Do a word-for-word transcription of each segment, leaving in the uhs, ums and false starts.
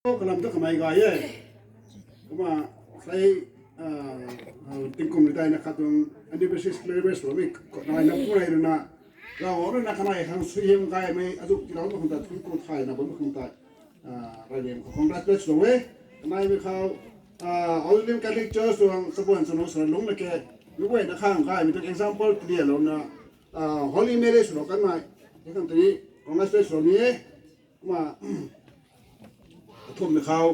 Kalam ta kamei gay e. Kumna sei tingkum ri tei na khat tuang anniversary celebrate swmei nai na pu rei runa, Ravguangc rui na kanei khang suaihiam gaymei azuh tiiloumei khang ta thun ku thay na bammei khang ta, reyliam khou congratulate sw e. Kaneimei khou Holy Name Catholic Church tuang chabuan chanu sara lungc na ke, mi guayna khang gaymei tuang example tiilouna, Holy Marriage swlou kanmei, hei khang tei congratulate sw ni e. Kumna athumhmei khou,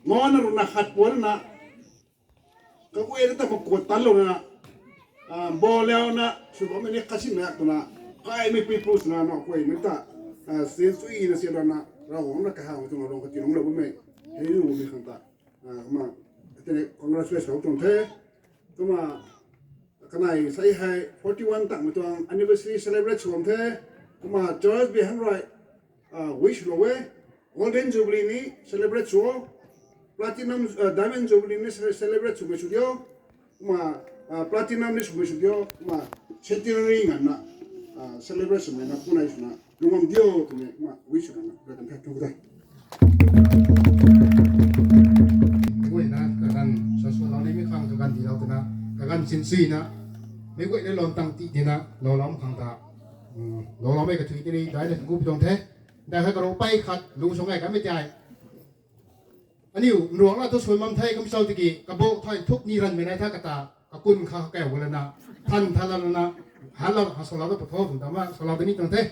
nganvna runa khat puanna, kaguayna ta makuat tanlouna, balauna sw bammei ni kasimei twna, kaimei people swna na guayna ta sian suina sian rana Ravguangc na kahawmei tuang Ravguangc kati lungclou bammei hei nuhmei khang ta, kumna tei congratulate sw tuang the. Kumna kanei sei hei forty one takmei tuang anniversary celebrate sw bam the. Kumna church bi hang rui wish lou e, Golden Jubilee ni celebrate sw, Platinum, Diamond Jubilee ni celebrate swmei sw diu, kumna Platinum ni swmei sw diu, kumna Centenary nganvna celebrate swmei na punai swna lungc bam diu twmei kumna wish swna kan the tu de. Guayna kaganv sa swlou nimei khang kaganv tiilou twna, kaganv sinsuina, meic guayna lon tang ti tina loulou khang ta, louloumei kathui tini daina gu pi tuang the. Dai hei karou pei khat lu sw ngai kamei tei, aniu nruangna thu sw bam the kum cho tiki kabou thai thuk ni ranmei nai tha kata, kakun kha kau lana, than tha lana, halou ha swlou ta patho twna ma swlou ta ni tuang the.